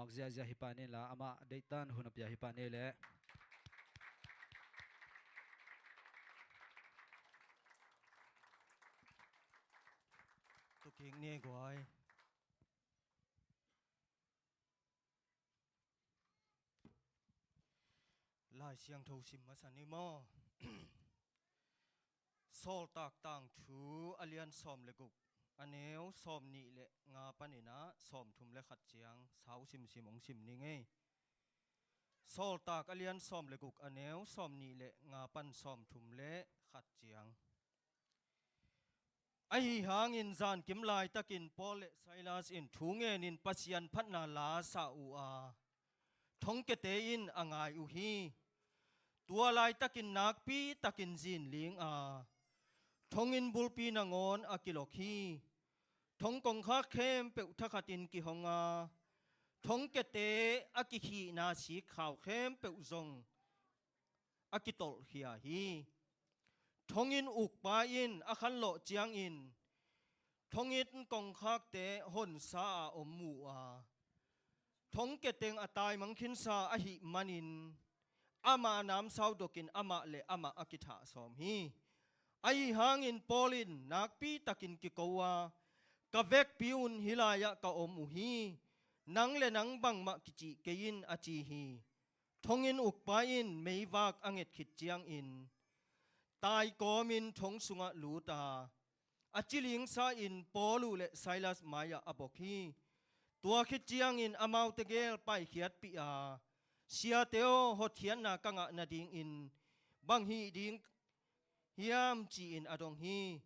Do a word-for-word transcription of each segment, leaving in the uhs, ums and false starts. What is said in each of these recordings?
Mak ziahziah hi pah ni la, amah deihtan hun a pia hi pah ni leh. Tukik ni guai. Lai Siangtho sim masa ni maw? Sawltak Tangthu a lian sawm le guk, a neu sawm nih le nga panin ah sawm thum le khat ciang sau simsim hong sim ni ngei. Sawltak a lian sawm le guk, a neu sawm nih le nga pan sawm thum le khat ciang. Ahi hangin zankim laitakin Paul le Silas in thu ngenin Pasian phatna la sa uh a, thongkiate in a ngai uh hi. Tua laitakin nakpi takin zinling a, thonginn bulpi nangawn a kilok hi. Thong kongkhak khempeuh thakhatin kihong a, thongkiate a kikhihna sikkhau khempeuh zong a kitolhkhia hi. Thonginn ukpa in a khanlawh ciangin thonginn kongkhakte honsa a om mu a, thongkia teng a taimang khinsa ahih manin ama namsau dokin amah le amah a kithah sawm hi. Ahi hangin Paul in nakpi takin kiko a, ka vekpi un hih lai-ah ka om uh hi. Nang le nang bangmah kicih kei in, a ci hi. Thonginn ukpa in meivak a nget khit ciangin taikawmin thong sungah lut a, a cilingsa-in Paul uh le Silas mai-ah a bok hi. Tua khit ciangin amaute gel paikhiatpih a, siate aw, hotkhiatna ka ngah nadingin bang hih ding hiam ci-in a dong hi.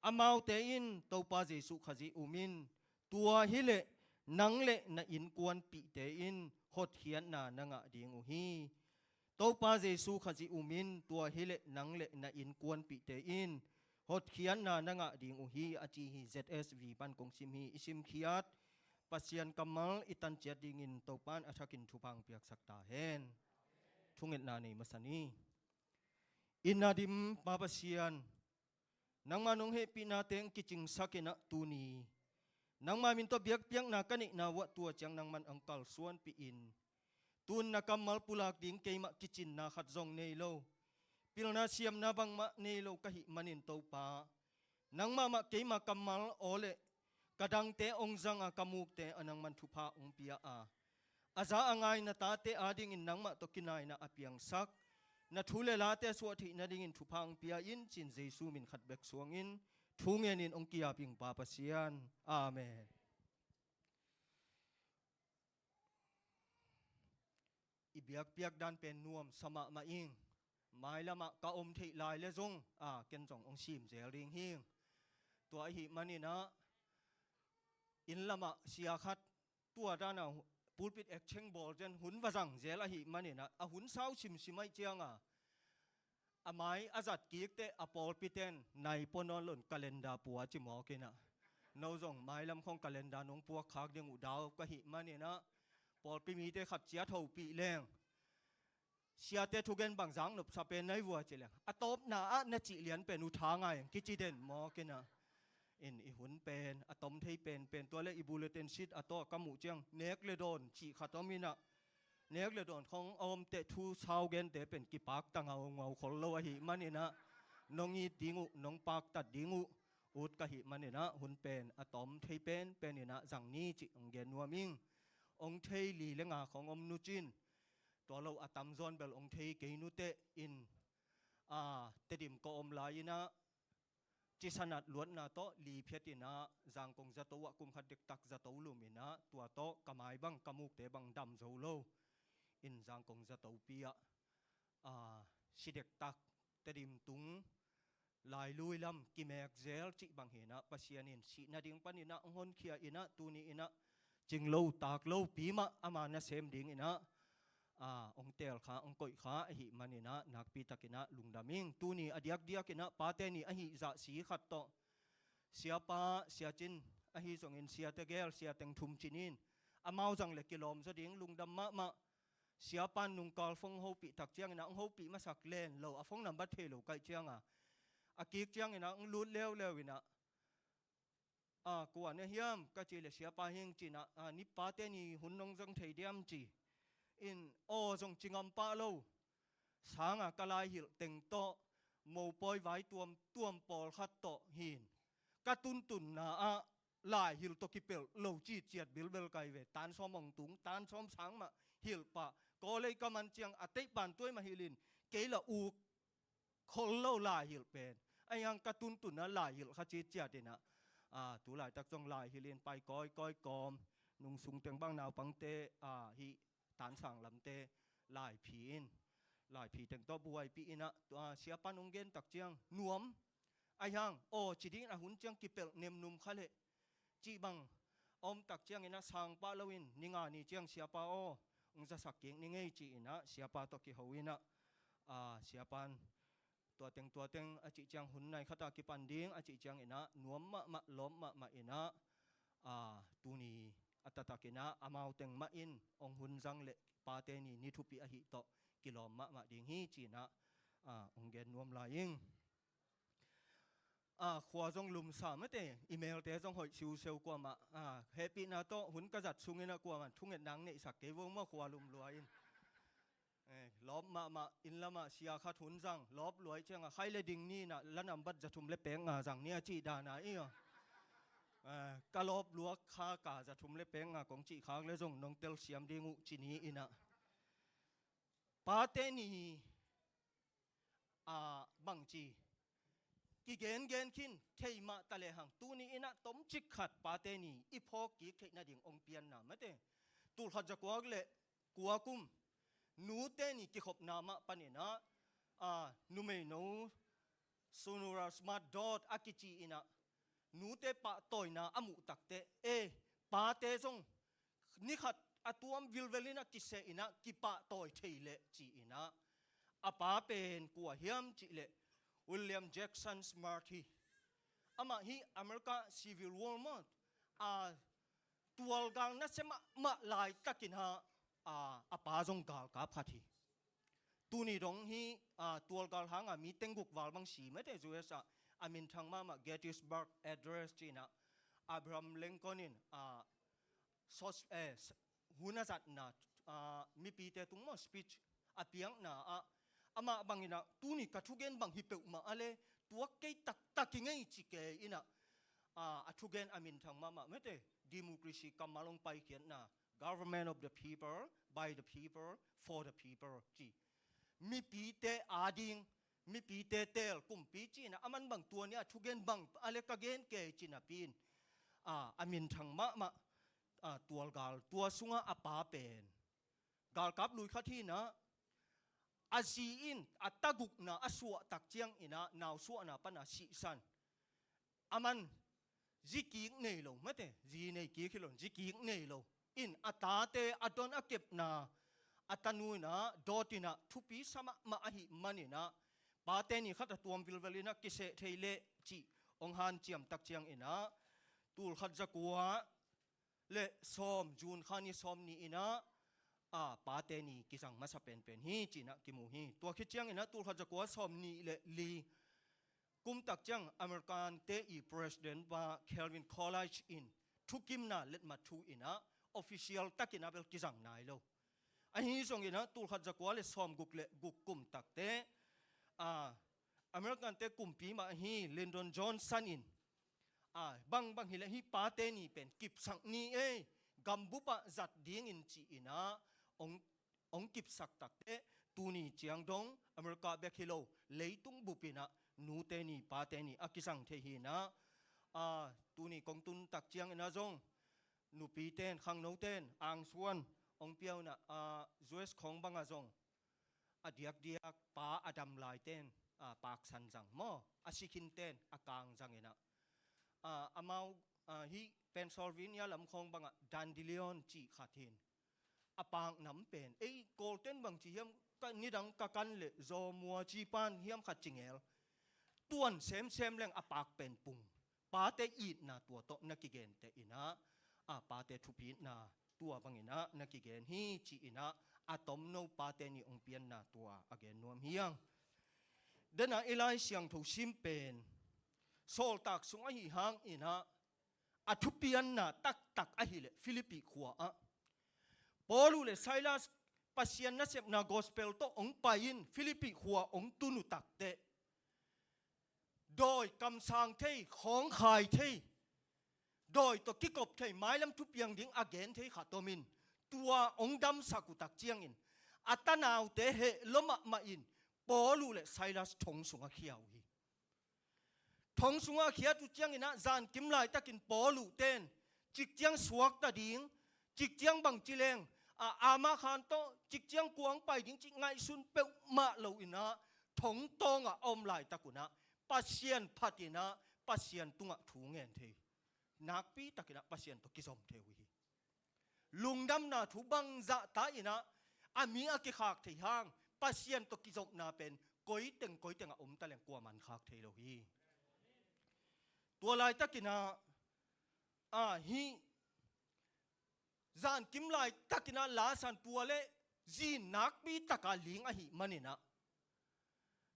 Amaute in Topa Jesuh Khazih um in, tua hileh nang le na innkuanpihte in hotkhiatna na ngah ding uh hi. Topa Jesuh Khazih um in, tua hileh nang le na innkuanpihte in hotkhiatna na ngah ding uh hi, a ci hi. Z S V pan kong sim hi. I simkhiat Pasian kammal i tanciat dingin Topa in a thakin thupha hong piaksak ta hen. Thungetna nei masa ni. I na dim Pa Pasian, nangma nong hehpihnate hong kicingsak in ah tuni nangma min tawh biakpiakna ka neihna uh ah tua ciang nangman hong kalsuanpih in, tun na kammal pulak ding keimah kicinna khat zong nei lo, pilna siamna bangmah nei lo ka hih manin Topa, nangmah mah keima kammal aw le ka dangte hong zang a, ka mukte ah nangman thupha hong pia a, a za a ngai na tate adingin nangmah tawh kinaina a piangsak, na thu le late suah theih nadingin thupha hong pia in, ci-in Jesuh min khat bek suangin thu ngenin hong ki-ap ing Pa Pasian. Amen. I biakpiak dan pen nuamsa mahmah ing. Mailamah ka om theih lai le zong, a, ken zong hong sim zel ding hing. Tua ahih manin ah, inn lamah sia khat tua dan a pulpit exchange bawl ciang hun va zang zel ahih manin ah, a hun sau simsim ahih ciang a, a mai a zat kik teh a pawlpi ten nai pua nawn lo in calendar pua ci mawk in ah, no zong mailam khawng calendar nong puak khak ding uh dau ka hih manin ah, pawlpi mite khat ciat hopih leng, siate thugen bang zak nopsa pen nai vua ci leng, a tawpna ah na cih lian pen uh tha ngai ang kici den mawk in ah, in i hun pen a tom thei penpen, tua le i bulletin sheet a tawh ka muh ciang nek le dawn cih khat om in ah, nek le dawn khawng a om teh thu sau gente pen kipakta ngaungau khol lo ahih manin ah, nong it ding uh, nong paktat ding uh ut ka hih manin ah, hun pen a tom thei penpen in ah zang ni cih hong gen nuam ing. Hong thei li le nga khawng om nu cin, tua lo a tamzaw in bel hong thei kei nu teh in, a, Tedim ka om lai in ah, Cisanat luatna tawh li phiat in ah, Zangkong zato ah kum khat dektak zato lum in ah, tua tawh ka mai bang ka mukte bang dam zo lo in, Zangkong zatopi ah, a, si dektak, Tedim tung, Lailui lam kimek zel cih bang hi in ah, Pasian in sih nading panin ah hong honkhia in ah, tuni in ah cing lo tak lopi mah ama nasem ding in ah, a, hong teel kha, hong koih kha ahih manin ah, nakpi takin ah lungdam ing. Tuni a diakdiak in ah pate ni ahih zah si khat tawh, siapa, siacin, ahi zongin siate gel, sia teng thum cin in, amau zang le kilawm zaw ding, lungdam mahmah. Siapa in nungkal fong hopih tak ciangin ah, hong hopih masak len lo, a phone number thei lo ka hih ciang a, a kik ciangin ah hong lut leuleu in ah, a, kua na hiam ka ci le, siapa hing ci-in ah, a, ni pate ni hun nong zang thei diam ci-in, aw zong ci ngam pah lo. Sanga ka laihilh teng tawh, mopawi vai tuamtuam pawlkhat tawh hin ka tuntunna ah laihilh tawh kipelh lo ci ciat bilbel kai ve. Tan sawm hong tung, tan sawm sang mah hilh pah. Kawlei ka man ciang a teih pan tuai mah hilhin, kei la uk khol lo laihilh pen. Ahi hang ka tuntunna laihilh kha ci ciat in ah, a, tu laitak zong laihilh in pai kawikawi kawm, nung sung teng bang naupangte, a, hih tansang lamte laiphi in, laiphi teng tawh buaipih in ah, tua siapa nong gen tak ciang nuam. Ahi hang, aw ci dingin a hun ciang kipelh nemnum kha leh cih bang a om tak ciangin ah sang pah loin, ni nga ni ciang siapa aw, hong zasak kik ni ngei ci-in ah siapa tawh kiho in ah, a, siapa in tua teng, tua teng a cih ciang hun nai khat a kipan ding a cih ciangin ah nuam mahmah, lawm mahmah in ah, a, tuni a taktak in ah amau teng mah in hong hun zang leh pate ni ni thupi ahih tawh kilawm mahmah ding hi ci-in ah, a, hong gen nuam lai ing. A, khua zong lumsa mate, i melte zong hoih siuseu kuamah, a, hehpihna tawh hun ka zat sungin ah kuamah thungetna hong neihsak kei vo maw, khua lum lua in. Eh, lawp mahmah, inn lamah sia khat hun zang, lawp lua ciangah khai le ding ni in ah la nambat za thum le pek nga zang ni a cih dan a i aw. Eh, ka lawp lua kha ka za thum le pek nga kong cih khak le zong nong telsiam ding uh ci ni in ah. Pate ni, a, bangci kigengen khin thei mah ta lehang, tuni in ah tomcik khat pate ni i phawk kik theih nading hong pianna mate. Tulkhat zakua le kua kum nute ni kikhopna mah panin ah, a, numeino Sonora Smart Dodd a kici in ah, nute pahtawina a muh takteh, e, pate zong ni khat a tuam vilvel in ah kiseh in ah kipahtawi thei leh ci-in ah, a pa pen kua hiam cih leh William Jackson Smart hi. Amah hi America Civil War maw, a, tualgal nasia mahmah laitakin ah, a, a pa zong galkap khat hi. Tuni dong hi, a, tualgal hanga mi teng guk val bang si mate, U S ah a minthang mahmah Gettysburg Address ci-in ah Abraham Lincoln in, a, sos-, eh, s-, hun a zatna, a, mipite tung maw speech a piakna ah, amah bangin ah tuni ka thugen bang hi peuhmah a le tuak kei taktak hi ngei ci kei in ah, a, a thugen a minthang mahmah mate, democracy kammal hong paikhiatna, government of the people, by the people, for the people ci. Mipite ading, mipite teel kumpi ci-in ah, aman bang tua ni a thugen bang a le ka gen kei ci napi in, a, a minthang mahmah, a, tualgal tua sungah a pa pen galkap lui khat hi in ah, a zi in a tagukna a suah tak ciangin ah nausuahna pan a sihsan. Aman zi kik nei lo mate, zi nei kik hi lo, zi kik nei lo in a tate a don a kepna a tanu in ah Dodd in ah thupi sa mahmah ahih manin ah, pate ni khat a tuam vilvel in ah kiseh thei leh cih hong hanciam tak ciangin ah, tulkhat zakua le sawm, June kha ni sawm ni in ah, a, pate ni kizang masa penpen hi ci-in ah kimu hi. Tua khit ciangin ah tulkhat zakua sawm ni le li kum tak ciang American te i president pa Calvin Coolidge in thukimna letmat thu in ah official takin ah bel kizang nai lo. Ahi zongin ah tulkhat zakua le sawm guk le guk kum takteh, a, American te kumpi mah hi Lyndon Johnson in, a, bangbang hileh hih pate ni pen kipsak ni ei, gambup ah zat dingin ci-in ah hong, hong kipsak takteh, tuni ciang dong America bek hi lo, leitung bup in ah nute ni pate ni a kizang thei hi in ah, a, tuni kong tun tak ciangin ah zong nupite in, khangnote in angsuan hong pia uh in ah, a, U S khawng bangah zong a diakdiak pa a dam laite in, a, paksan zang maw, a si khinte in a kang zang in ah, a, amau, a, hih Pennsylvania lam khawng bangah dandelion cih khat hi in, a paknam pen ei Kawlten bang ci hiam, ka, nidang ka kan leh zawmua ci pan hiam khat ci ngel, tuan semsem leng a pak pen pung. Pate itna tua tawh na kigenteh in ah, a, pate thupitna tua bangin ah na kigen hi ci-in ah, a tomno pate ni hong pianna tua a gen nuam hi hang. Dena i Lai Siangtho sim pen Sawltak sung ahi hangin ah, a thupianna taktak ahileh Filipi khua ah Paul uh le Silas Pasian nasepna gospel tawh hong pai in Filipi khua hong tun uh takteh dawi kamsang thei, khawngkhai thei, dawi tawh kikop thei, mailam thupiang ding a gen thei khat om in tua hong damsak uh tak ciangin a tanaute heh lua mahmah in Paul uh le Silas thong sungah khia uh hi. Thong sungah khiat uh cianginah zankim laitakin Paul uh ten cikciang suakta ding, cikciang bangci leng a ama khan tawh cikciang kuang pai ding cih ngaihsun peuhmah loinah thong tawngah a om laitak unah Pasian phatinah Pasian tungah thu ngen thei, nakpi takinah Pasian tawh kizom thei uh hi. Lungdamna thu bangzah ta inah a mi a kikhak thei hang Pasian tawh kizopna pen koiteng koiteng a om taleng kuaman khak thei lo hi. Tua laitakinah a hih zankim laitakinah lasan tua le zin nakpi taka ling ahi maninah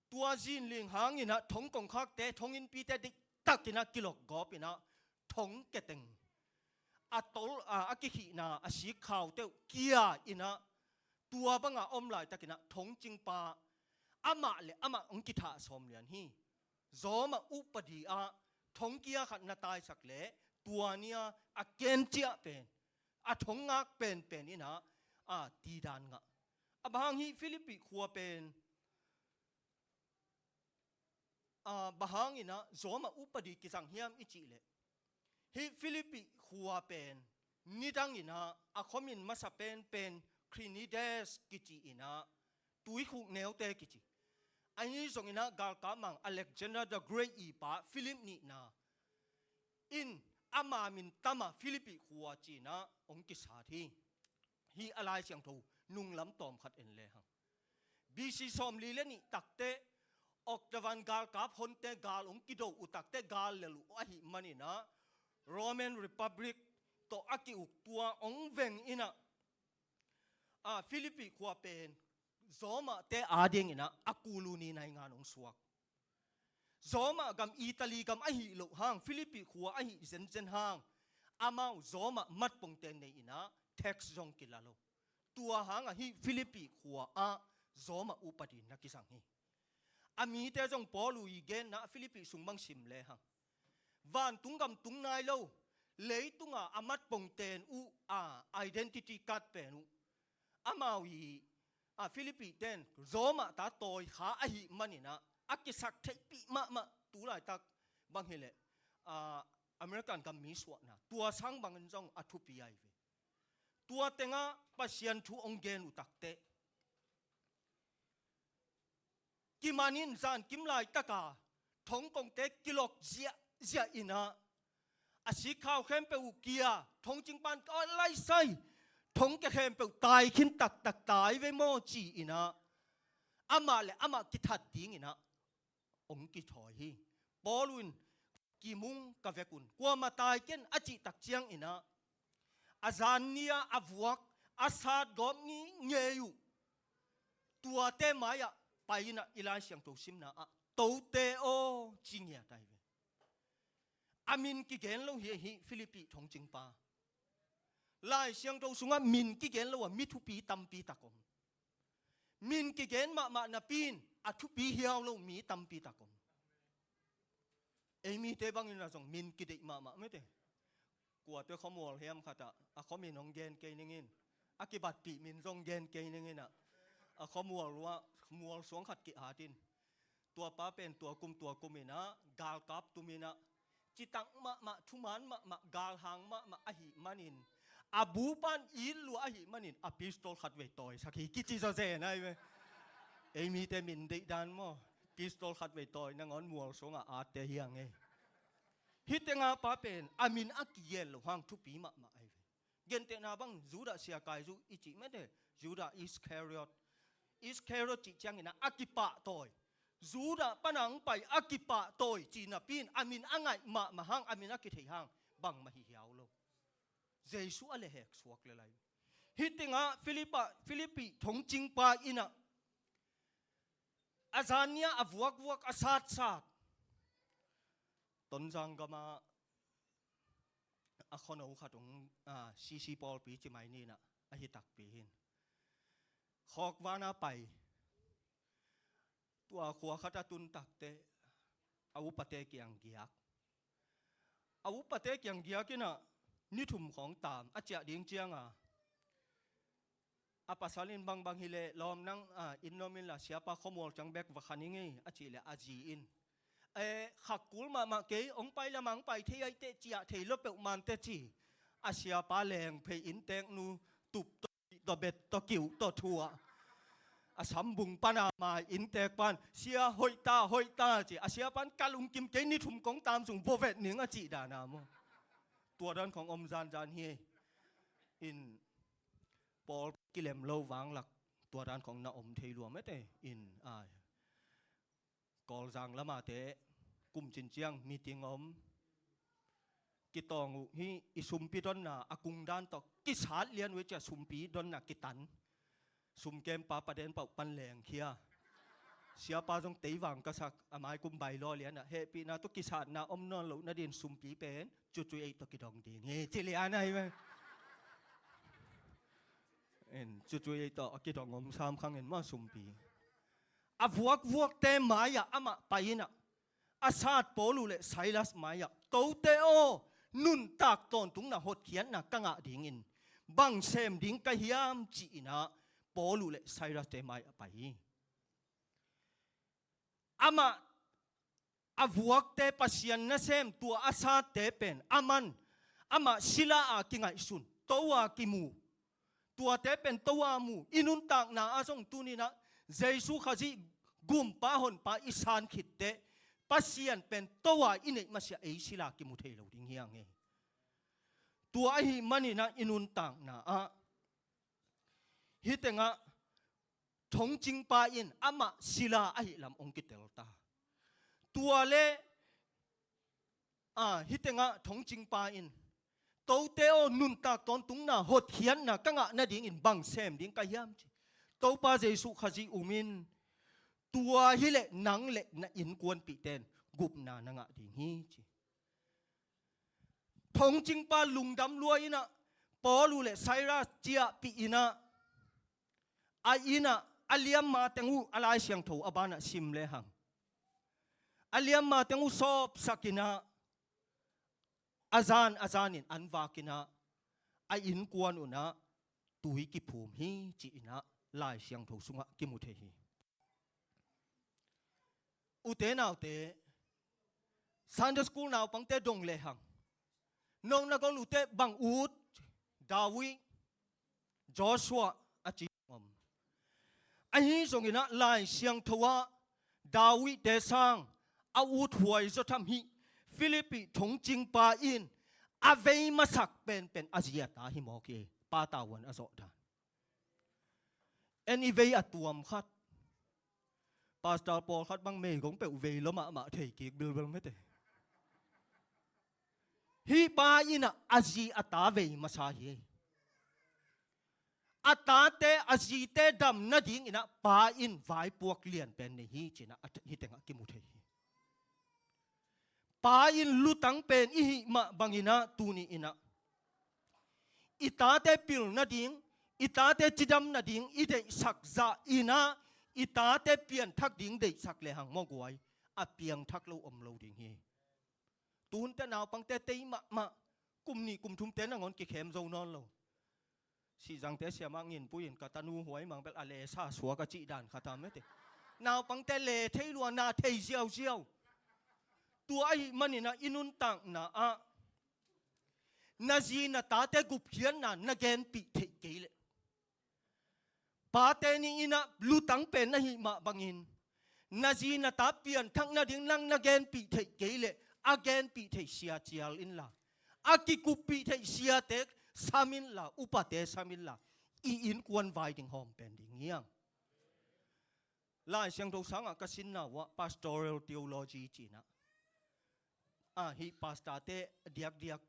tua zinling hanginah thong kongkhakte, thong innpite diktakinah kilokgawpinah thong keteng a tol a, a kikhihna a sik khaute uh kia inah tua banga om laitakinah thongcingpa amah le amah hong kithah sawm lian hi. Zawmah upadi ah thong kia khat na taisak le tua nia a kenciah pen a thong ngak penpen inah a tidan ngah. A bang hang hih Filipi khua pen a bang hanginah zawmah upadi kizang hiam i cih leh hih Filipi khua pen nidanginah a khuamin masa penpen Krinides kici inah tuikhuk neute kici. Ahi zonginah galkap mang Alexander the Great i pa Philip nihna in ama min tama Filipi khua cinah hong kisat hi. Hih a Lai Siangtho nunglam tawm khat en lehang B C sawmli le nih takteh Octavian galkap honte gal hong kido uh takteh gal lel uh ahi maninah Roman Republic tawh a ki-uk tua hong veng inah a Filipi khua pen Zawmahte adinginah a kuluni naingan hong suak. Zawmah gam, Italy gam ahi loh hang, Filipi khua ahi zenzen hang amau Zawmah matpongte nei inah tax zong kila lo. Tua hang ahi Filipi khua ah Zawmah upadi na kizang hi. A mite zong Paul uh i genna a Filipi sung bang sim lehang vantung gam tung nai lo, leitunga a matpongten uh a identity card pen uh amau i a Filipi ten Zawmah ta tawi kha ahi maninah a kisak theihpih mahmah. Tu laitak bang hileh a American gam mi suahna tua sang bangin zong a thupi ahi ve. Tua tengah Pasian thu hong gen uh takteh kimanin zankim laitaka thongkongte kilok ziahziah inah a sikkhau khempeuh uh kia, thongcingpan ka laisai, thongkia khempeuh taikhin taktak tai ve maw ci inah amah le amah kithat dinginah hong kithawi hi. Paul uh in kimung ka vekun kuama tai ken a cihtak cianginah a zanni-a a vuak a satgawp ngingei uh tuate mai-ah pai inah i Lai Siangtho simna ah tote aw ci ngiat ahi ve. A min kigen lo hi ahi Filipi thongcingpa. Lai Siangtho sungah min kigen lo a mi thupi tampi tak om. Min kigen mahmah napi in a thupi hiau lo mi tampi tak om. Ei mite bangin a zong min kideih mahmah mete. Kuate khuamual hiam khatah a khuamin hong gen kei ningin a kibatpih min zong gen kei ninginah a khuamual uh ah mual suang khat kihatin tuapa pen tua kum tua kuminah galkap tuminah citak mahmah, thuman mahmah, galhang mahmah ahi manin a bupan it lua ahi manin a pistol khat vei tawisak hi kici zawzen ahi ve. Ei mite min deihdan maw? Pistol khat vei tawi nangawn mual sungah atte hiang ei. Hih tenga pa pen a min a kigen lo hang thupi mahmah ahi ve. Gentehna bang Judah siakai zu i cih mete, Judah Iscariot. Iscariot cih cianginah a kipahtawi, Judah pana hong pai a kipahtawi cih napi in a min a ngaih mahmah hang, a min a kithei hang bangmah hi hiau lo. Jesu a lehhek suak le lai. Hih tengah Filipa, Filipi thongcingpa inah a zanni-ah a vuakvuak a satsat Tonzang gamah a khuano khat hong, a, C C pawlpi ci mai ni in ah, ahi takpi in khawk vana pai. Tua khua khat a tun takteh a upate kiang giak. A upate kiang giak in ah ni thum khawng taam a ciah ding cianga, a pasal in, "Bangbang hileh lawm nang, a, inn nuam inla, siapa khuamual ciang bek va khan ing ei," a cih leh a zi in, "E, khak kul mahmah kei, hong pai lamah hong pai thei ahih teh ciah thei lo peuhmah inteh," ci. A siapa leng phei innteek nu tup tawh, tawh bet tawh kiuh tawh thuah. A sambung pana mai innteek pan, "Sia, hoih ta, hoih ta," ci. A siapa in, "Ka lungkim kei, ni thum kong taam sung vua vet ning," a cih dan a maw. Tua dan khawng om zanzan hi. In pawl kilem lo vanglak tua dan khawng na om thei lua mete. In, ai, Kawlzang lamate kum cin ciang meeting om. Kitawng uh hi, i sumpi donna a kung dan tawh kisat lian uh hi, cia sumpi donna kitan. Sumkempa paden pah uh pan lengkhia. Siapa zong teivang ka sak, a mai kum bai law lian ah, "Hehpihna tawh kisatna om nawn loh nadin sumpi pen cucu ei tawh kidong ding hi," ci lian ahi ve. En, cucu ei tawh a kidong om sam khang en maw sumpi. A vuakvuakte mai-ah amah pai in ah, a sat Paul uh le Silas mai-ah, "Tote aw, nuntak tawntungna hotkhiatna ka ngah dingin bang sem ding ka hiam?" ci-in ah Paul uh le Silas-te mai-ah pai hi. Amah a vuakte, Pasian nasem, tua a satte pen aman, amah sila-a kingaihsun, to-a kimu, tuate pen to-a mu. I nuntakna ah zong tuni-in ah Jesu Khazih Gumpa Honpa i san khitteh, Pasian pen to-a i neih masiah ei sila kimu thei lo ding hi hang e. Tua ahih manin ah i nuntakna ah hih tengah thongcingpa in amah sila ahih lam hong kitel ta. Tua le, a, hih tengah thongcingpa in, "Tote aw, nuntak tawntungna hotkhiatna ka ngah nadingin bang sem ding ka hiam?" ci. "Topa Jesu Khazih um in, tua hileh nang le na innkuanpihte in gupna na ngah ding hi," ci. Thongcingpa lungdam lua in ah Paul uh le Silas ciahpih in ah, a inn ah a liamma teng uh, a Lai Siangtho a banah sim lehang, a liamma teng uh sawpsak in ah, a zan a zanin an vak in ah, a innkuan un ah tui kiphum hi ci-in ah Lai Siangtho sungah kimu thei hi. Ute naute, Sunday school naupangte dong lehang, "No na gol uh teh bang ut?" "David, Joshua," a ci om. Ahi zongin ah Lai Siangtho ah David-te sang a uthuai zaw tham hih Philippi thongcingpa in a vei masak penpen a zi a ta hi mawk hi, pa tavuan a zawh dan. En, i vei a tuam khat, pastor pawlkhat bang meigong peuh vei lua mahmah thei kik bilbel mete. Hih pa in ah a zi a ta vei masa hi. A tate, a zite dam nadingin ah pa in vaipuak lian pen nei hi ci-in ah, a, hih tengah kimu thei hi. Pa in lutang pen i hih mah bangin ah tuni-in ah i tate pil nading, i tate cidam nading i deihsak zah in ah, i tate pianthak ding deihsak lehang mawguai, a piangthak lo om lo ding hi. Tunte naupangte tei mahmah, kum nih kum thumte nangawn kikhem zo nawn lo. Sihzangte siamah nginpui in, "Ka tanu huai mang bel a le sa suak," a cih dan khat a mete. Naupangte le thei lua, na thei ziauziau. Tua ahih manin ah i nuntakna ah na zi na tate gupkhiatna na genpih theih kei leh, pate ni in ah lutang pen na hih mah bangin, na zi na ta pianthak nading nang na genpih theih kei leh, a genpih theih sia cial inla, a kikuppih theih siate sam inla, upate sam inla, i innkuan vai ding hawm pen ding hi hang. Lai Siangtho sangah ka sinna uh ah pastoral theology ci-in ah, a, hih pastorte diakdiak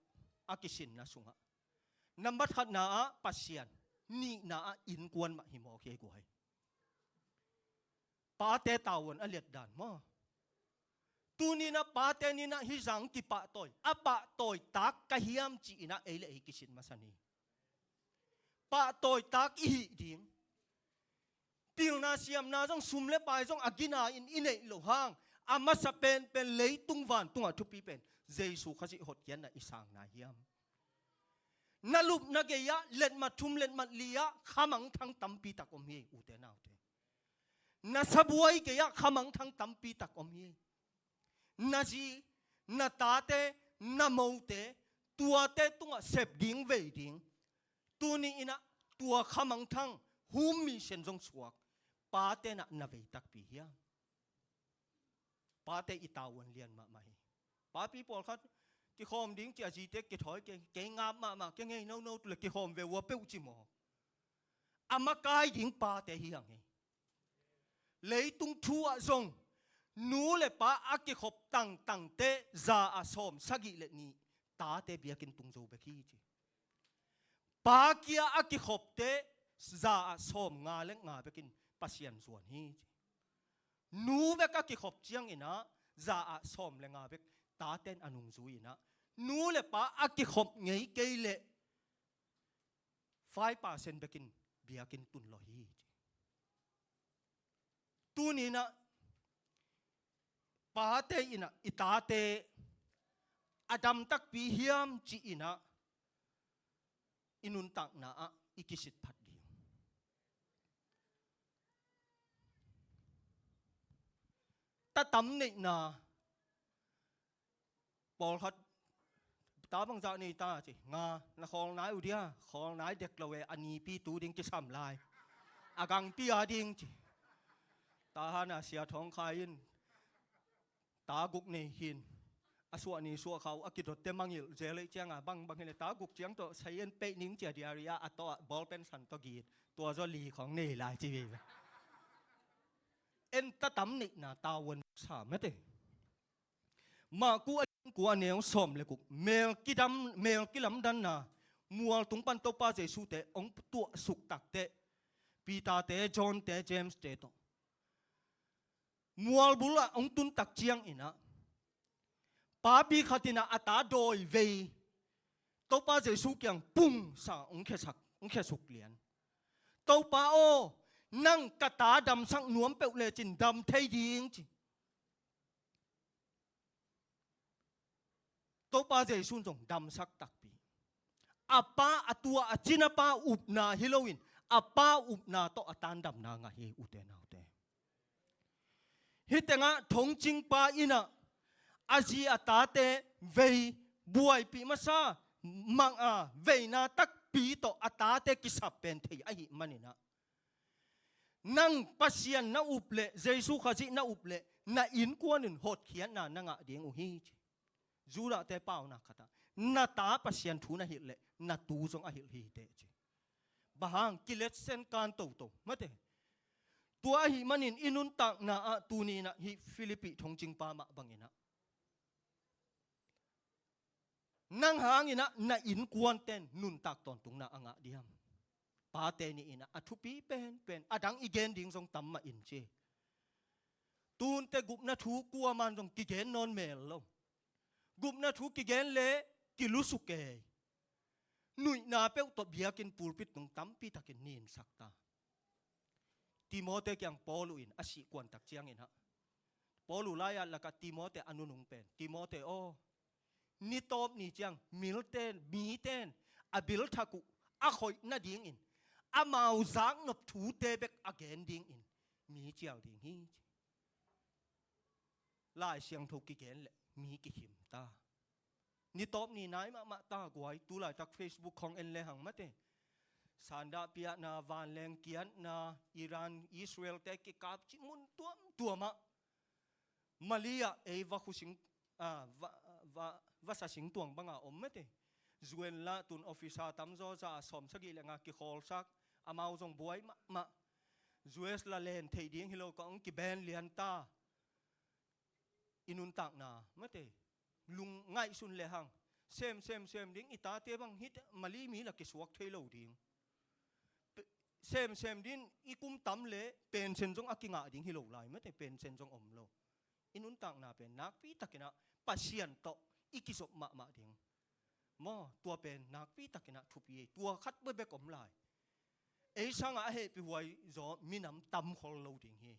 a kisinna sungah, nambat khatna ah Pasian, nihna ah innkuan mah hi mawk hi guai. Pate tavuan a liat dan maw. Tuni-in ah pate ni-in ah hih zang kipahtawi, a pahtawi tak ka hiam ci-in ah ei le ei kisit masa ni. Pahtawi tak i hih ding. Pilna siamna zong, sum le pai zong a gina-in i neih loh hang, a masa penpen leitung vantungah thupi pen Jesu Khazih hotkhiatna i sangna hiam? Na lupna gei-ah letmat thum letmat li-ah khamangthang tampi tak om hi, ute naute. Na sabuai gei-ah khamangthang tampi tak om hi. Na zi, na tate, na mote, tuate tungah sep ding vei ding. Tuni-in ah tua khamangthang hum misen zong suak pate na na vei takpi hiam? Pate i tavuan lian mahmah hi. Papi pawlkhat kikhawm ding ci a zite kithawi kei, kei ngap mahmah, kei ngei nono tu le kikhawm ve ua peuh ci maw. A makai ding pate hi hang hi. Leitung thu ah zong nu le pa a kikhop tangtangte za ah sawm sagih le nih tate biakinn tung zo bek hi ci. Pa kia a kikhopte za ah sawm nga le nga bekin Pasian zuan hi ci. Nu bek a kikhop ciangin ah za ah sawm le nga bek taten a nungzui-in ah, nu le pa a kikhop ngei kei leh five percent bekin biakinn tun lawh hi ci. Tuni-in ah pate in ah i tate a dam takpi hiam ci-in ah i nuntakna ah i kisit phat ding. Tatam neihna. Pawlkhat ta bangzah nei ta ci, nga, na khawl nai uh dia, khawl nai dek lo e, a nipi tu ding kisam lai. A gangpi a ding ci. Tahan a Sia Thawng Khai in ta guk nei hin. A suah ni suah kha uh a kidotte mangilh zel ei cianga bangbang hi le ta guk ciang tawh sayan peih ning ci a diary ah a tawh ah ballpen san tawh git. Tua zaw li khawng nei lai ci veve. En tatam neihna tavuan sa mete. Mah ku a lian kua a neu sawm le guk, mel kidam, mel kilamdanna, mual tung pan Topa Jesu te hong tuah suk takteh, Peter te, John te, James te tawh mual bul ah hong tun tak ciangin ah, papi khat in ah a ta dawi vei Topa Jesu kiang pung sa hong khiasak, hong khiasuk lian. Topa aw, nang ka ta damsak nuam peuh lecin dam thei ding ci. Topa Jesu in zong damsak takpi. A pa, a tua a cina pa upna hi loin a pa upna tawh a tan damna ngah hi, ute naute. Hih tengah thongcingpa in ah a zi a tate vei buaipih masa mang a veina takpi tawh a tate kisap pen thei ahih manin ah, nang Pasian na up leh, Jesu Khazih na up leh, na innkuan in hotkhiatna na ngah ding uh hi ci. Judahte paunak khatah, na ta Pasian thu na hilh leh na tu zong a hilh hi teh ci. Bang hang, kiletsen kan toto mate. Tua ahih manin i nuntakna ah tuni-in ah hih Philippi thongcingpa mah bangin ah, nang hangin ah na innkuanten nuntak tawntungna a ngah diam? Pate ni-in ah a thupi penpen, a dang i gen ding zong tam mah in ci. Tunte gupna thu kuaman zong kigen nawn mel lo. Gupna thu kigen leh kilusuk ei. Nuihna peuh tawh biakinn pulpit tung tampi takin ninsak ta. Timote kiang Paul uh in a sih kuantak ciangin ah, Paul uh lai-at lakah Timote a nunung pen, Timote aw, ni tawp ni ciang milten, miten a bil thak uh a khoih nadingin amau zaknop thute bek a gen dingin mi cial ding hi ci. Lai Siangtho kigen leh mi kikhim ta. Ni tawp ni nai mahmah ta guai, tu laitak Facebook khawng en lehang mate. Sandah piahna, vanleng kiatna, Iran, Israel te kikap cih mun tuamtuam ah. Mali ah ei va khusing, ah, va, va, vasa singtuang banga om mate. U N lah tun officer tamzaw za sawm sagih le nga kikhawlsak, amau zong buai mahmah. U S lah len theih ding hi lo ka hong kiben lian ta. I nuntakna mate, lung ngaihsun lehang, sem, sem, sem ding, i tate bang hih Mali mi lah kisuak thei lo ding. Pe-, sem, sem ding, i kum tam leh pension zong a kingah ding hi lo lai mate, pension zong om lo. i nuntakna pen nakpi takinah Pasian tawh i kizop mahmah ding. Maw, tua pen nakpi takinah thupi ei. Tua khat bekbek om lai. Ei sangah a hehpihhuai zaw minam tam khol lo ding hi.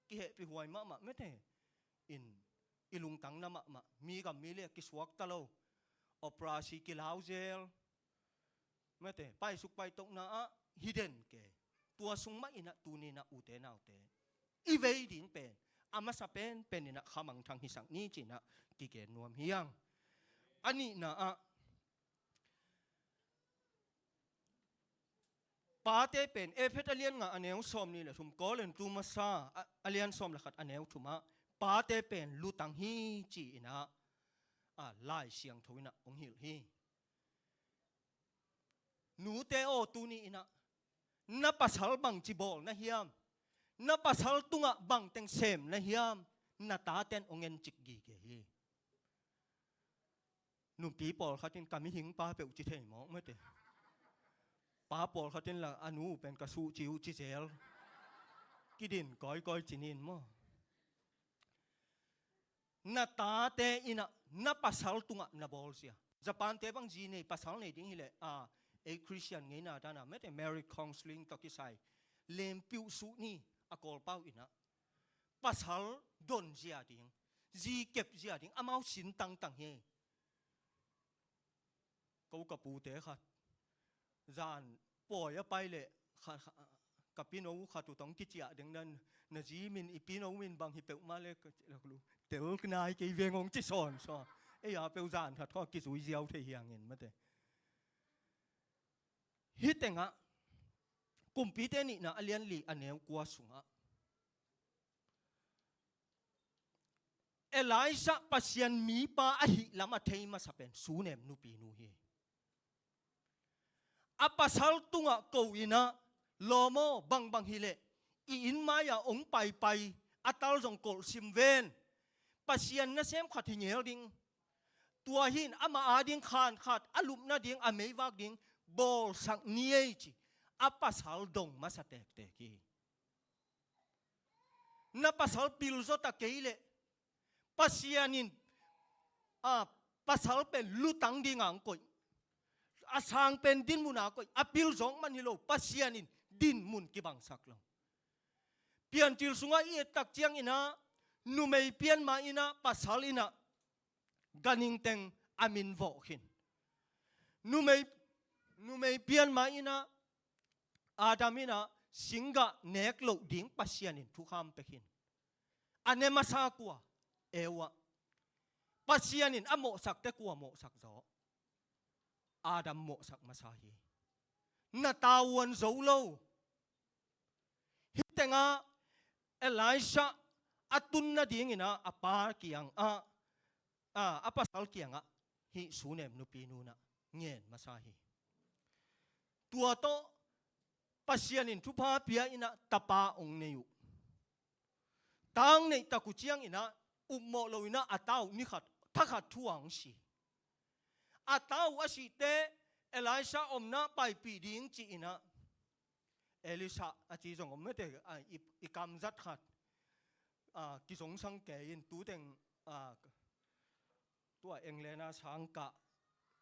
Kihehpihhuai mahmah mete in i lungtang na mahmah. Mi gam mi le kisuakta lo. Operasi kilau zel. Mete, paisuk paitokna ah hiden ke. Tua sung mah inah tuninah ute naute i vei ding pen a masa pen pen inah khamangthang hisak ni cinah kigen nuam hiang. A nihna ah Pate pen Efet a lian nga a neu sawm nih le thum, Korintu masa a, a lian sawm le khat a neu thumah Pate pen lutang hi ci-inah a, Lai Siangtho inah hong hilh hi. Nute aw, tuni inah na pasal bangci bawl na hiam? Na pasal tungah bangteng sem na hiam? Na taten hong encik gige hi. Nupi pawlkhat in ka mihing pa peuh ci thei mawk mete. Pa pawlkhat in la a nu pen ka suhci uh ci zel. Kidin kawikawi ci nin maw? Na tate inah na pasal tungah na bawlsia. Japante bang zi nei pasal nei ding hileh a, ei Christian ngeina dana mete marriage counseling tawh kisai lempiuh suh ni a kawlpau inah pasal donzia ding, zi kepzia ding amau sin tangtang hi. Ko ka pute khat zan pawi a pai leh kha, kha, ka pino khat uh tong kiciah ding nan na zi min i pino min bang hi peuhmah le ka, tel nai kei veng hong ci sawnsawn. Ei a peuh zan khat khaw kizui ziau thei hiangin mate. Hih tengah Kumpite nihna a lian li a neu kua sungah Elijah Pasian mipa ahih lam a thei masa pen Sunem nupinu hi. A pasal tungah ko inah lawm aw, bangbang hileh i inn mai-ah hong paipai a tal zong kolhsim ven. Pasian nasem khat hi ngel ding. Tua hi-in amah ading khan khat a lupna ding a meivak ding bawlsak ni ei ci. A pasal dong masa tektek hi. Na pasal pilzaw ta kei leh Pasian in a pasal pen lutang dinga hong koih. A sang pen dinmun a koih. A pilzawk man hi lo, Pasian in dinmun kibangsak lo. Piantil sungah i ettak cianginah numei pianma inah pasal inah ganhing teng a min vawh khin. Numei, numei pianma inah Adam inah singgah nek loh ding Pasian in thukham pia khin. A ne masa kua? Eva. Pasian in a mawhsakte kua mawhsak zaw? Adam mawhsak masa hi. Na tavuan zo lo. Hih tengah Elisha a tun nadinginah a pa kiangah, a, a pasal kiangah hih Sunem nupinu inah ngen masa hi. Tua tawh Pasian in thupha pia inah tapa hong nei uh. Ta hong neih tak uh cianginah upmawh lo inah a ta uh ni khat thakhat thu-a hong si. A ta uh a sihte Elisha omna paipih ding ci-inah Elisha a ci zong om mete, a, i, i kamzat khat, a, kizongsang kei in tu teng, a, tua England a sangkah,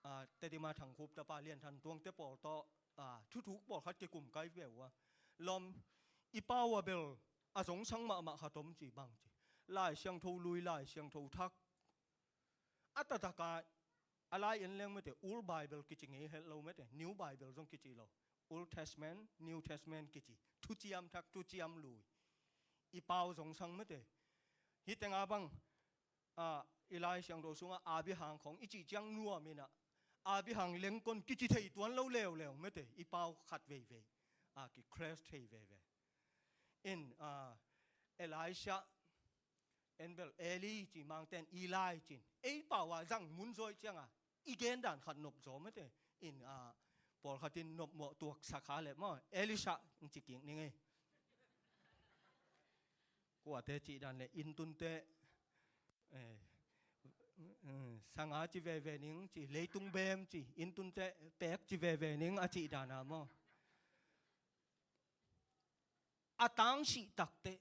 a, Tedim a Thangkhup tapa Lian Than Tuangte pawl tawh, a, thuthuk pawlkhat kikum kai ve uh a. Lawm i pau a bel a zongsang mahmah khat om ci bang ci. Lai Siangtho lui, Lai Siangtho thak. A taktak a, a lai en leng mete, Old Bible kici ngei het lo mete, New Bible zong kici lo. Old Testament, New Testament kici. Thuciam thak, thuciam lui. I pau zongsang mete. Hih tengah bang, a, i Lai Siangtho sungah Abraham khong i cih ciang nuam inah. Abraham Lincoln kici thei tuan lo leuleu mete. I pau khat veivei. A, ki crash thei veve. In, a, Elisha, en bel Eli ci, Mangten Eli cin. Ei pau a zang mun zaw ih cianga i gen dan khat nop zaw mete. In, a, pawlkhat in nop mawh tuaksak kha leh maw, Elisha ci kik ning ei. Kuate cih dan le inn tunte, eh, eh, sanga ci veve ning ci, leitung bem ci, inn tunte pek ci veve ning a cih dana maw. A tang sih takteh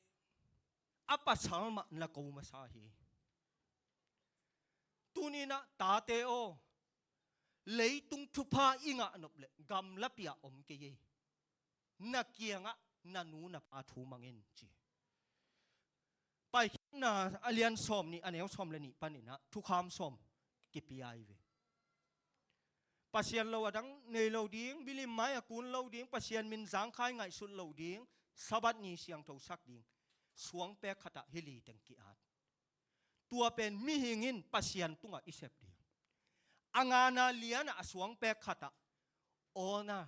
a pasal mah na ko masa hi. Tuni-in ah tate aw, leitung thupha i ngah nop leh gamlapi-ah om kei ei. Na kiangah na nu na pa thu mang in ci. Paikhiatna a lian sawm nih a neu sawm le nih panin ah thukham sawm kipia hi ve. Pasian lo a dang nei lo ding, milim mai-ah kun lo ding, Pasian min zangkhai ngaihsut lo ding, Sabbath ni siangthosak ding, suangpek khatah hih li teng ki-at. Tua pen mihing in Pasian tungah i sep ding. A ngana lianah a suangpek khatah honor,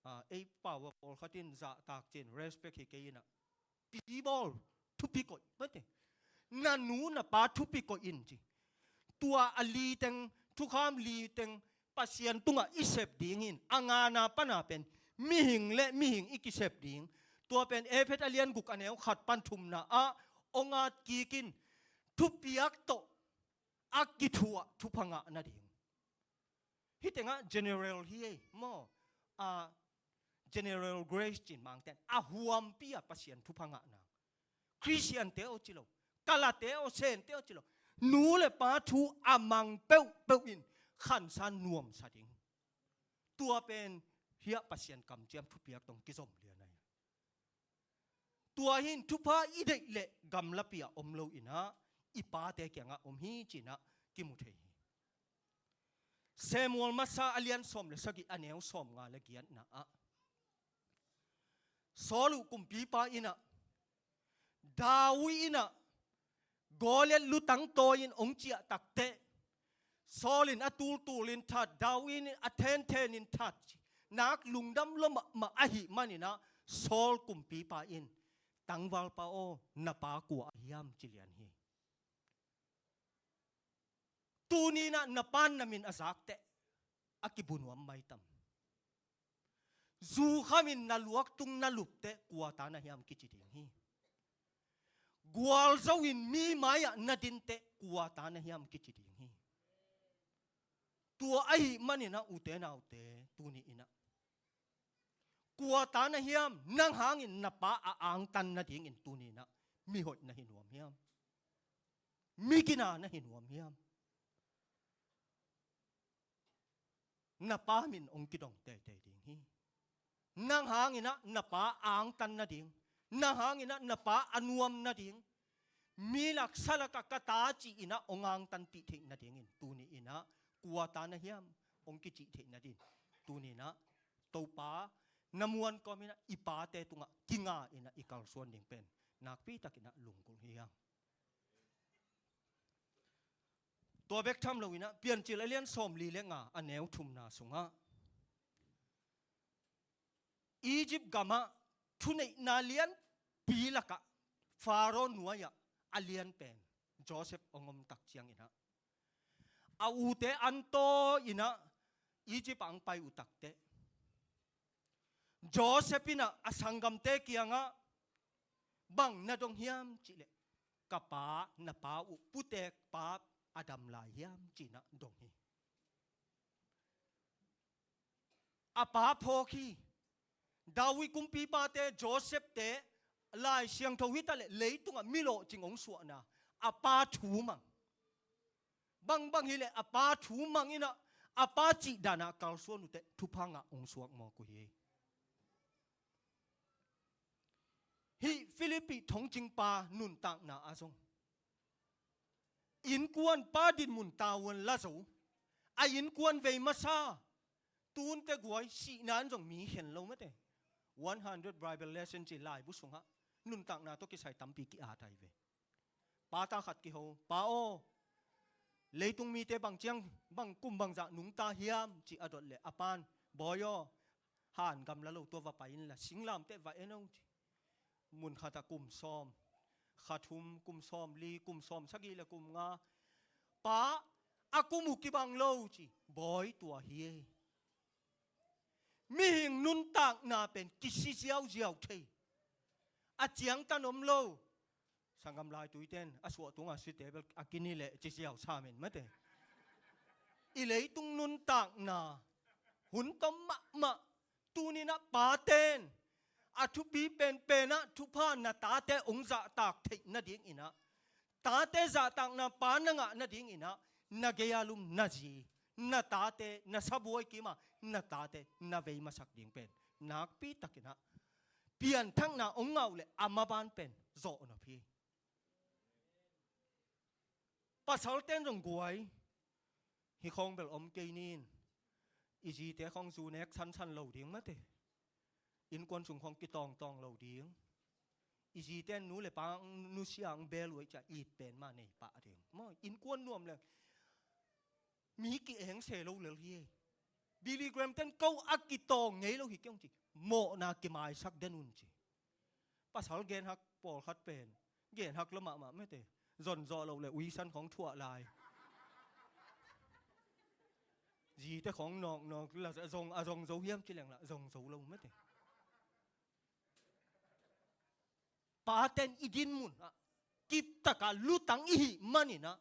ah, ei pau a pawlkhat in zahtak cin, respect hi kei in ah, pi bawl, thupi koih, mate. Na nu na pa thupi koih in ci. Tua a li teng, thukham li teng Pasian tungah i sep ding in, a ngana pana pen mihing le mihing i kisep ding. Tua pen Efesa a lian guk a neu khat pan thumna ah hong at kik in, thupiak tawh a kithuah thupha ngah nading. Hih tengah general hi ei maw? A, general grace cin Mangte'n a huampi-a Pasian thupha ngah nang. Khristiante aw ci lo, Kalate aw, Sente aw ci lo, nu le pa thu a mang peuhpeuh in khansa nuamsa ding. Tua pen hiah Pasian kamciam thupiak tawh kizom lian ahi. Tua hi in thupha i deih leh gamlapi-ah om lo in ah, i pate kiangah om hi ci-in ah kimu thei hi. Samuel masa a lian sawm le sagih a neu sawmnga le giatna ah, Saul uh kumpipa in ah, David in ah Goliath lutang tawi-in hong ciah takteh, Saul in a tultul in that, David in a thenthen in that, nak lungdam lua mahmah ahih manin ah, Saul kumpipa in, "Tangvalpa aw, na pa kua ahi hiam?" ci lian hi. Tuni-in ah na pa'n na min a zakteh a kibu nuam maitam? Zu khamin na luaktung na lupteh kua ta na hiam kici ding hi. Gualzo in mi mai-ah na dinteh kua ta na hiam kici ding hi. Tua ahih manin ah, ute naute, tuni-in ah kua ta na hiam? Nang hangin na pa a angtan nadingin tuni-in ah mihoih na hi nuam hiam? Migina na hi nuam hiam? Na pa min hong kidong teitei ding hi. Nang hangin ah na pa angtan nading, nang hangin ah na pa a nuam nading, mi lak sa lakah ka ta ci-in ah hong angtanpih theih nadingin tuni-in ah kua ta na hiam hong kicih theih nading, tuni-in ah Topa na muan kawmin ah i pate tungah kinga-in ah i kalsuan ding pen nakpi takin ah lunggulh hi hang. Tua bek tham loin ah, Piancil a lian sawmli le nga a neu thumna sungah, Egypt gamah thuneihna lianpi lakah Pharaoh nuai-ah a lian pen Joseph hong om tak ciangin ah, a ute an tawi-in ah Egypt ah hong pai uh takteh, Joseph in ah a sanggamte kiangah, "Bang na dong hiam?" cih leh, "Ka pa, na pa uh putek pa a dam lai hiam?" ci-in ah dong hi. A pa phawk hi. David kumpipate, Joseph-te, Lai Siangtho hi ta leh leitungah mi lawhcing hong suahna, a pa thu mang. Bangbang hi leh a pa thu mang in ah, a pa cih dan ah kalsuan uh teh thupha ngah hong suak mawk uh hi. Hih Philippi thongcingpa nuntakna ah zong, innkuan pa dinmun tavuan la zo, a innkuan vei masa, tunte guai, sihna in zong mi khen lo mate. One hundred Bible Lesson ci laibu sungah nuntakna tawh kisai tampi ki-at ahi ve. Pa ta khat kiho, "Pa aw, leitung mite bang ciang, bang kum bangzah nungta hiam?" ci a dot leh a pa'n, "Bawi aw, han gamla lo, tua va pai inla, singlamteh va en o," ci. Mun khatah kum sawm, kha thum, kum sawmli, kum sawmsagih le kum nga. "Pa, a kum uh kibang lo," ci. "Bawi, tua hi ei." Mihing nuntakna pen kisi ziauziau thei. A ciangtan om lo. Sanggam laituite'n a suah tungah site bel a kini leh ci ziau sa men mate. I leitung nuntakna hun tom mahmah. Tuni-in ah pate'n A thupi penpen ah thupha na tate hong zahtak theih nadingin ah, tate zahtakna pa na ngah nadingin ah, na gei-a lum na zi, na tate na sabuai kim a, na tate na vei masak ding pen nakpi takin ah pianthakna hong ngah uh leh a maban pen zawh nop hi. Pasalte'n zong guai, hih khawng bel om kei ni in, i zite khawng zu nek sansan lo ding mate, innkuan sung khawng kitawngtawng lo ding. I zite'n nu le pa nusia hong bel uh ahih ciang it pen mah nei pah ding maw, innkuan nuam leng mi ki-eng se lo lel hi. Billy Graham te'n ko a kitawng ngei lo hi kei hong ci, mawhna kimaisak den un ci. Pasal genhak pawlkhat pen genhak lo mahmah mate, zon zawh loh le uisan khawng thuah lai. Zite khawng nawknawk la zong, a zong zo hiam ci leng la zong zo lo mate. Pate'n i din mun ah kiptak a lutang i hih manin ah,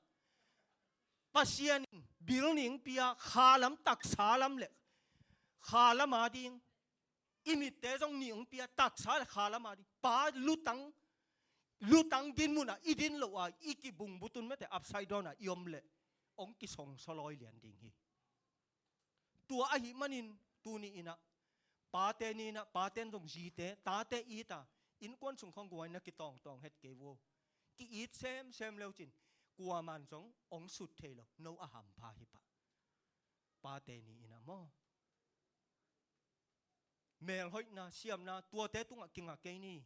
Pasian in bil ning pia, kha lam, taksa lam le kha lam a ding, i mitte zong ning pia, taksa le kha lam a ding. Pa lutang, lutang din mun ah i din loh a i kibungbut un mate, upside down ah i om leh hong kisongsaw lawi lian ding hi. Tua ahih manin tuni in ah, Pate ni in ah, pate'n zong zite, tate it a, innkuan sung khawng guai na kitawngtawng het kei uh. Ki-it semsem leu cin kuaman zong hong sut thei lo, no a hampha hi pah. Pate ni in ah maw, melhoihna, siamna tuate tungah kinga kei ni.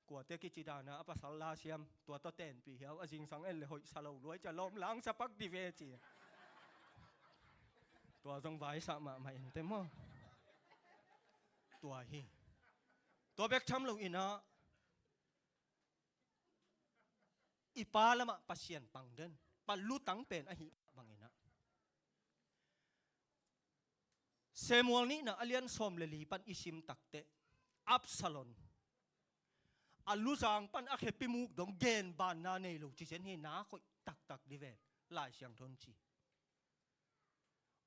Kuate kici dan a, a pasal la siam, tua tawh tenpih hiau, a zingsang en le hoih sa lo lua ahih ciang lawm lang sa pak di ve ci. Tua zong vaisah mahmah in te maw. Tua hi. Tua bek tham lo in ah, i pa lamah Pasian pang den, pa lutang pen ahih bangin ah. Samuel nihna a lian sawm le li pan i sim takteh, Absalom a luzang pan a khepi muk dong genbanna nei lo ci zen hi, na khoih taktak di ven, Lai Siangtho in ci.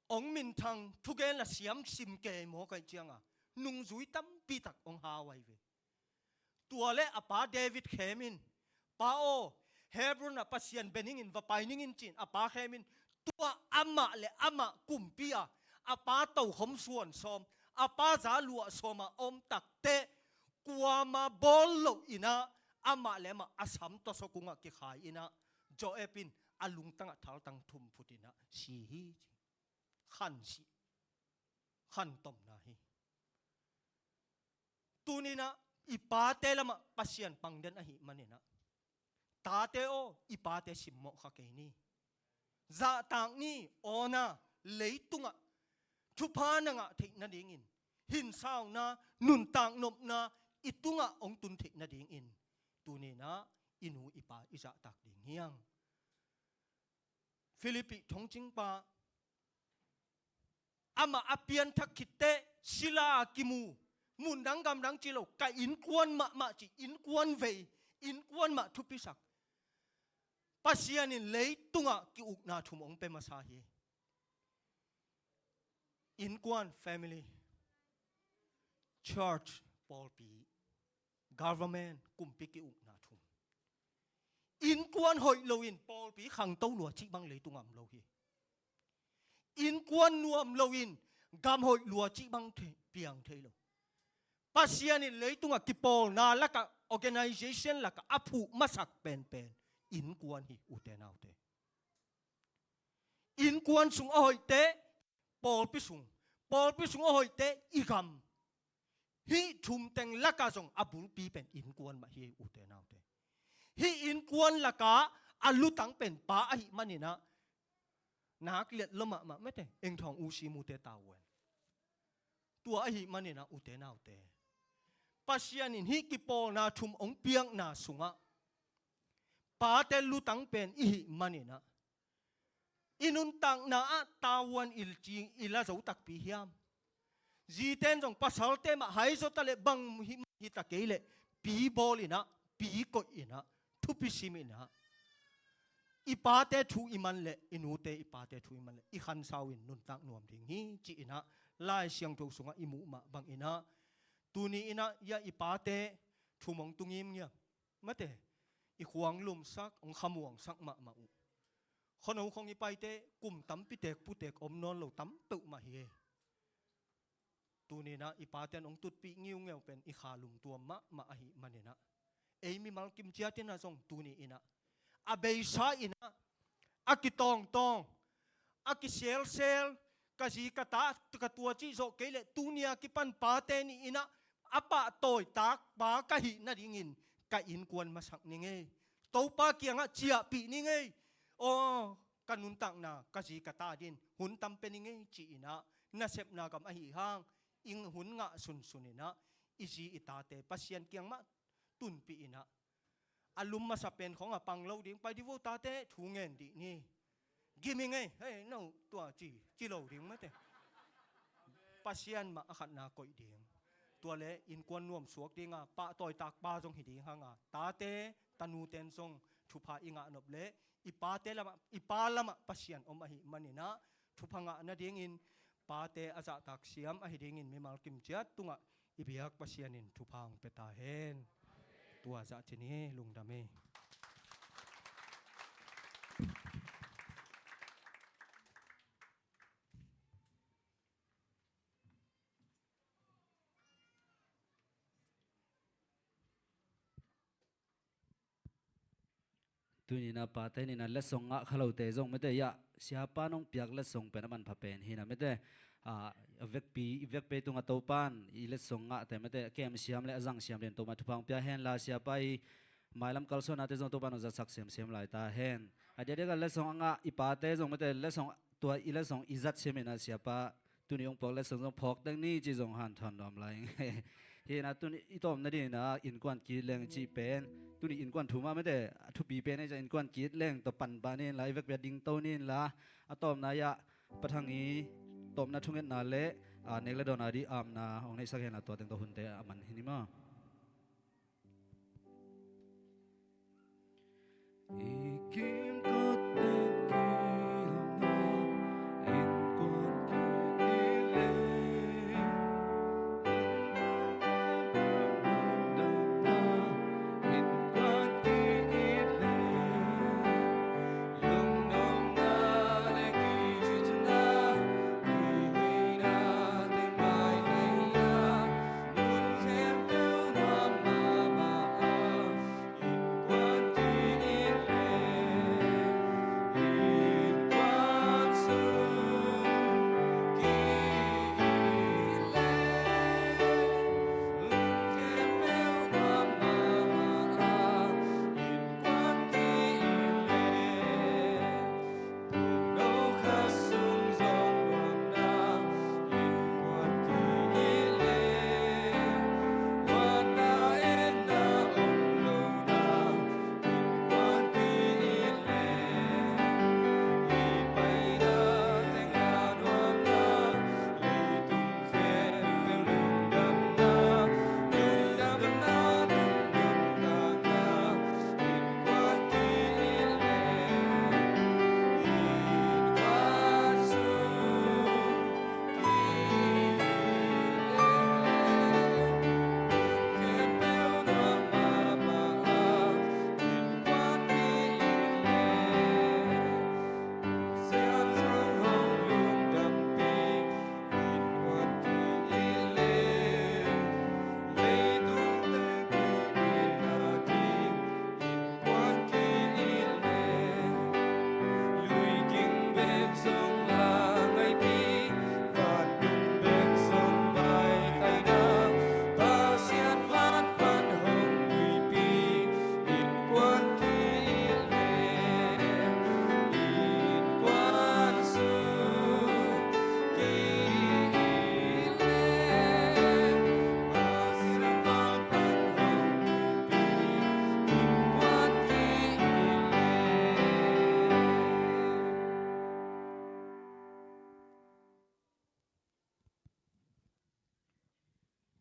Hong minthang thugen la siam sim kei maw, kaih cianga nungzui tampi tak hong hau ai ve. Tua le a pa David khem in, "Pa aw, Hebron ah Pasian be ningin va pai ningin," ci-in a pa khem in, tua amah le amah kumpi a, a pa tokhom suan sawm, a pa za luah sawm a om takteh, kuama bawl loh in ah, amah le amah a sam tawsaw kungah kikhai in ah, Joab in a lungtang ah thaltang thum phut in ah si hi ci. Khan si, khan tomna hi. Tuni in ah i pate lamah Pasian pang den ahih manin ah, tate aw, i pate simmawh kha kei ni. Zahtak ni, awna, leitungah thupha na ngah theih nadingin, hinsauna, nuntak nopna i tungah hong tun theih nadingin, tuni in ah i nu i pa i zahtak ding hi hang. Philippi thongcingpa, amah a pianthak khitteh sila a kimu, mundang gamdang ci lo, ka innkuan mahmah ci, innkuan vei, innkuan mah thupisak. Pasian in leitungah ki-ukna thum hong pia masa hi. Innkuan, family, church, pawlpi, government, kumpi ki-ukna thum. Innkuan hoih loin pawlpi khangto lua cih bang leitungah om lo hi. Innkuan nuam loin gam hoih lua cih bang thei, piang thei lo. Pasian in leitungah kipawlna lakah, organization lakah a phuh masak penpen innkuan hi, ute naute. Innkuan sung a hoih teh pawlpi sung, pawlpi sung a hoih teh i gam. Hih thum teng lakah zong a bulpi pen innkuan mah hi, ute naute. Hih innkuan lakah a lutang pen pa ahih manin ah, nak liat lo mahmah mate, eng thawng usi mute tavuan. Tua ahih manin ah, ute naute, Pasian in hih kipawlna thum hong piakna sungah pate lutang pen i hih manin ah, i nuntakna ah tavuan i ci, i la zo takpi hiam? Zite in zong pasalte mah hai zaw ta leh bang hi, hi ta kei leh pi bawl in ah, pi koih in ah, thupi sim in ah, i pate thu i man leh, i nute i pate thu i man leh i khansau in nuntak nuam ding hi ci-in ah, Lai Siangtho sungah i muh mah bangin ah, Tuni in ah, ya i pate thum hong tu ngimngiam. Mate, i khuang lumsak, hong khamuangsak mahmah uh. Khuano khong i paite kum tampi tek putek om nawn lo tam peuhmah hi e. Tuni in ah i pate in hong tutpih ngiungeu pen i kha lumtuam mahmah ahih manin ah, ei mimal kim ciat in ah zong tuni in ah, a beisa in ah, a kitawngtawng, a kiselsel, ka zi ka ta, ka tua cih zawh kei leh tuni a kipan pate nih in ah, a pahtawitak pa ka hih nadingin ka innkuan masak ning ei. Topa kiangah ciahpih ning ei. Aw, ka nuntakna ka zi ka ta din hun tam pia ning ei ci in ah, nasepna gam ahih hang, i hun ngah sunsun in ah, i zi i tate Pasian kiang mah tunpih in ah, a lum masa pen khong a pang lo ding, pai dih vo tate, thu ngen dih ni. Giming ei, hei, no, tua ci, ci lo ding mate. Pasian mah a khatna koih ding. Tua leh innkuan nuamsuak ding a, pahtawitak pa zong hi ding hang a, tate, tanute in zong thupha i ngah nop leh, i pate lamah, i pa lamah Pasian om ahih manin ah, thupha ngah nadingin pate a zahtak siam ahi dingin mimal kim ciat tungah i biak Pasian in thupha hong pia ta hen. Tua zah ci ni, lungdam hi. Tuni in ah pate nih in ah letsong ngah kha lote zong mate, ya, siapa in hong piak letsong pen a manpha pen hi in ah mate. A, a vekpi, i vekpi tungah Topa in i letsong ngahte mate, a kem siam leh a zang siam dingin Topa in thupha hong pia hen la, siapa i mailam kalsuannate zong Topa in hong zatsak semsem lai ta hen. A diakdiak a letsong a ngah i pate zong mate, letsong, tua i letsong i zat siam in ah siapa, tuni hong puak letsong zong phawk deng ni ci zong hanthawn nuam lai ing. Hi in ah tuni i tawpna ding in ah innkuan ki-it leng cih pen, tuni innkuan thu mah mate, a thupi pen hi ci a, innkuan ki-it leng tawh pan pah ni in la, i vekpi a dingto ni in la, a tawpna ah Pa Thang i tawpna thungetna leh, a, nek leh dawn a ding apna hong neihsak hen la, tua teng tawh hunte a man hi ni maw.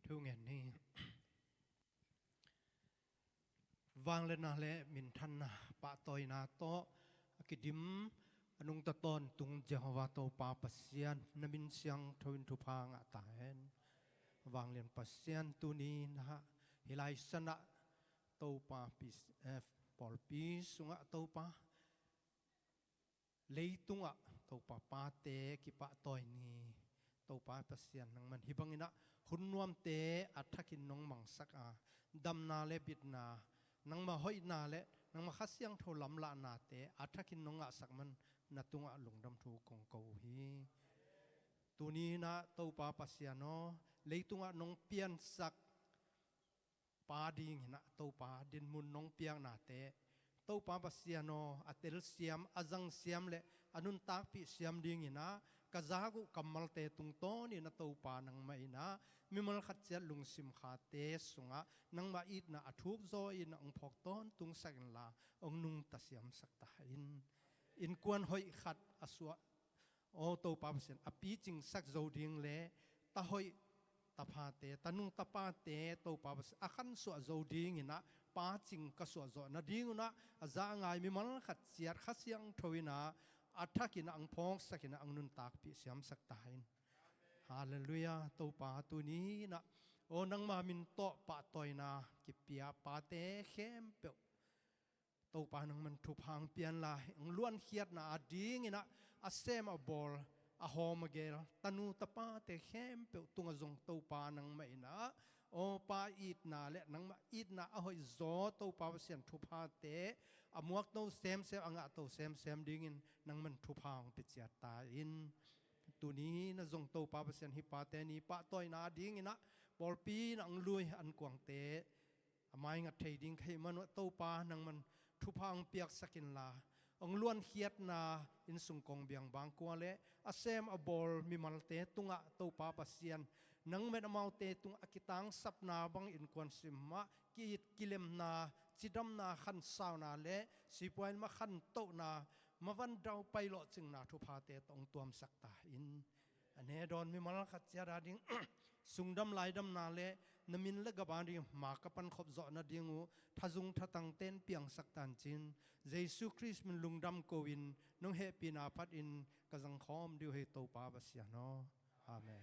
Thu ngen ni. Vangliatna leh minthanna, pahtawina tawh a kidim, a nungta tawntung Jehovah Topa Pasian, na min siangtho in thupha ngah ta hen. Vanglian Pasian, tuni-in ah hih lai sanah Topa pi-, eh, pawlpi sungah Topa, leitungah Topa pate kipahtawi ni. Topa Pasian, nangman hih bangin ah hun nuamte a thakin nong mangsak a, damna le bitna, nangmah hoihna le nangmah Kha Siangtho lamlahnate a thakin nong ngahsak man na tungah lungdam thu kong ko uh hi. Tuni-in ah Topa Pasian aw, leitungah nong piansak pa dingin ah Topa dinmun nong piaknate, Topa Pasian aw, a telsiam, a zangsiam le a nuntakpih siam dingin ah ka zak uh kammalte tungtawnin ah Topa nangmah in ah mimal khat ciat lungsim khate sungah nangmah itna a thukzaw in ah hong phawk tawntungsak inla hong nungta siamsak ta in. Innkuan hoih khat a suah, aw Topa Pasian, a picingsak zo ding le ta hoih, ta phate, tanu tapate Topa Pasian a khansuah zo dingin ah pacing ka suahzawh nadingun ah a za a ngai mimal khat ciat Kha Siangtho in ah a thakin ah hong phawksak in ah hong nuntakpih siamsak ta in. Halleluiah. Topa, tuni-in ah aw nangma min tawh pahtawina kipia pate khempeuh Topa nangman thupha hong pia inla, hong luankhiatna a dingin ah a sem a bawl, a hawm a gel tanu tapate khempeuh tungah zong Topa nangmah in ah aw pa itna le nangmah itna a hoihzaw Topa Pasian thuphate a muakto semsem, a ngahto semsem dingin nangman thupha hong pia ciat ta in. Tuni-in ah zong Topa Pasian, hih pate ni pahtawina a dingin ah pawlpi in ah hong lui ankuangte a maingat thei ding ka hih man uh Topa nangman thupha hong piaksak inla, hong luankhiatna innsung kong biang bangkua le a sem a bawl mimalte tungah Topa Pasian, nangmah in amaute tungah a kitangsapna bang innkuan sim mah ki-it kilemna, cidamna, khansauna le sipuai mah khantohna, mavan daupai lawhcingna thuphate tawh hong tuamsak ta in. A ne dawn mimal khat ciat a ding sungdam laidamna le na min le gam a ding ma ka pankhop zawh nading uh thazung thatangte in piangsak tancin. Jesu Khrist min lungdam ko-in nong hehpihna phatin ka zangkhawm ding uh hi Topa Pasian aw. Amen.